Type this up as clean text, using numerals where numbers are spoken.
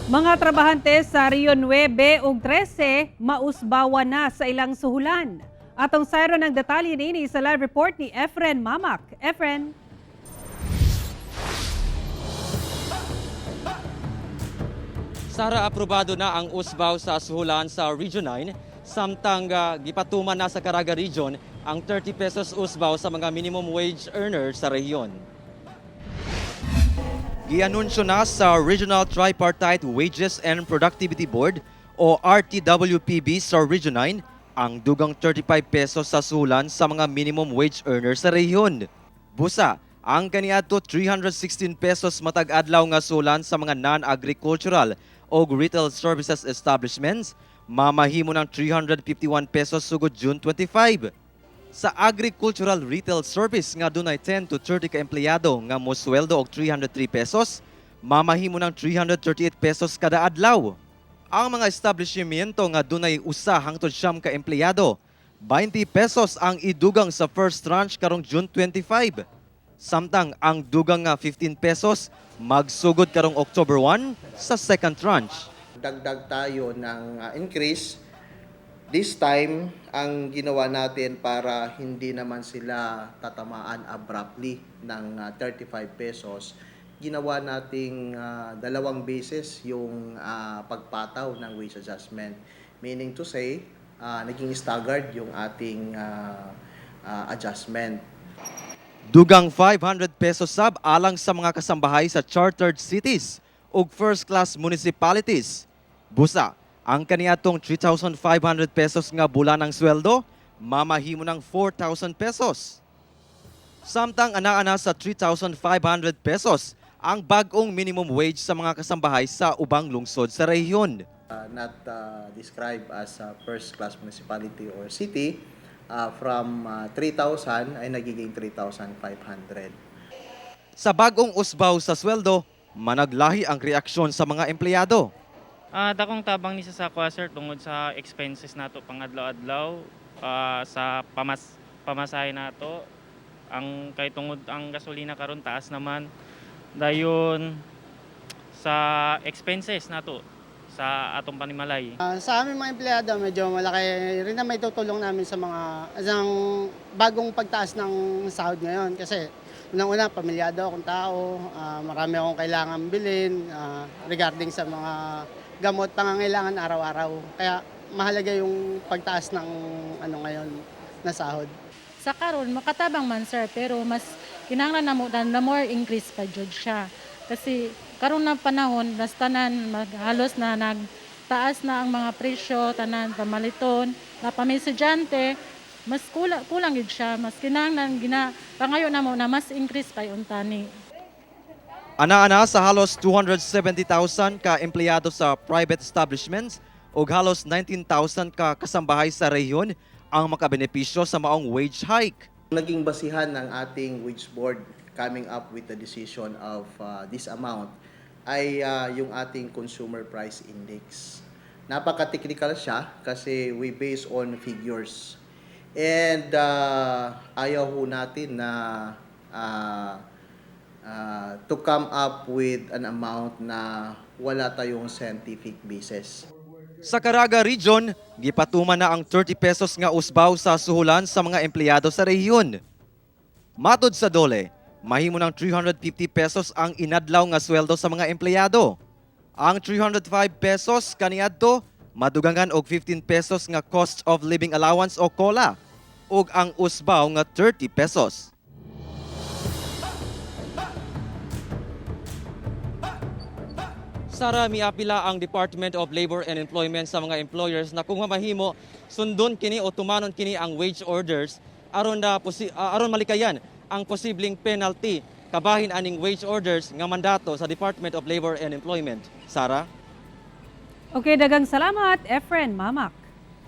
Mga trabahante sa Rio 9 ug 13 mausbawan na sa ilang suhulan. Atong sayro ng detalye niini sa live report ni Efren Mamak. Efren. Sara, aprobado na ang usbaw sa suhulan sa Region 9, samtang gipatuman na sa Caraga Region ang 30 pesos usbaw sa mga minimum wage earner sa rehiyon. Gianunsyo na sa Regional Tripartite Wages and Productivity Board o RTWPB sa Region 9 ang dugang 35 pesos sa suhulan sa mga minimum wage earner sa rehiyon. Busa, ang kaniadto 316 pesos matag adlaw nga suhulan sa mga non-agricultural o retail services establishments, mamahimo ng 351 pesos sugod June 25. Sa agricultural retail service nga dunay 10 to 30 ka empleyado nga mosweldo og 303 pesos, mamahimo ng 338 pesos kada adlaw. Ang mga establishmento nga dunay 1 hangtod 9 ka empleyado, 20 pesos ang idugang sa first tranche karong June 25. Samtang ang dugang nga 15 pesos magsugod karong October 1 sa second tranche. Dagdag tayo ng increase. This time, ang ginawa natin para hindi naman sila tatamaan abruptly ng 35 pesos, ginawa nating dalawang beses yung pagpataw ng wage adjustment. Meaning to say, naging staggered yung ating adjustment. Dugang 500 pesos sab alang sa mga kasambahay sa chartered cities ug first class municipalities. Busa, ang kaniadtong 3,500 pesos nga bulanang sweldo, mamahimo ng 4,000 pesos. Samtang ana-ana sa 3,500 pesos ang bag-ong minimum wage sa mga kasambahay sa ubang lungsod sa rehiyon. Not described as a first class municipality or city, from 3,000 ay nagiging 3,500. Sa bag-ong usbaw sa sweldo, managlahi ang reaksyon sa mga empleyado. Dakong tabang ni sa sakwa, sir, tungod sa expenses nato pang adlaw-adlaw, sa pamasahe nato, ang kay tungod ang gasolina karon taas naman, dayon sa expenses nato sa atong panimalay. Sa aming mga empleyado, medyo malaki rin na may tutulong namin sa mga isang bagong pagtaas ng sahod ngayon. Kasi unang-una, pamilyado akong tao, marami akong kailangan bilhin regarding sa mga gamot, pangangailangan araw-araw. Kaya mahalaga yung pagtaas ng ano ngayon na sahod. Sa karon makatabang man, sir, pero mas kinahanglan namo na more increase pa jud siya kasi karon na panahon mas tanan halos na nagtaas na ang mga presyo, tanan pamaliton na pa may estudyante, mas kulang kulang gid siya. Mas kinahanglan, gina pangayo namo na mas increase pa unta ni. Ana-ana sa halos 270,000 ka empleyado sa private establishments ug halos 19,000 ka kasambahay sa rehiyon ang makabenepisyo sa maong wage hike. Naging basihan ng ating wage board coming up with the decision of this amount ay yung ating consumer price index. Napaka-technical siya kasi we base on figures. And ayaw ho natin na to come up with an amount na wala tayong scientific basis. Sa Caraga Region, gipatuman na ang 30 pesos nga usbaw sa suhulan sa mga empleyado sa rehiyon. Matod sa DOLE, mahimo ng 350 pesos ang inadlaw nga sweldo sa mga empleyado. Ang 305 pesos kaniadto madugangan og 15 pesos nga cost of living allowance o COLA ug ang usbaw nga 30 pesos. Sara, miapila ang Department of Labor and Employment sa mga employers na kung mamahimo sundon kini o tumanon kini ang wage orders aron malikayan ang posibleng penalty kabahin aning wage orders nga mandato sa Department of Labor and Employment. Sara? Okay, dagang salamat, Efren Mamak.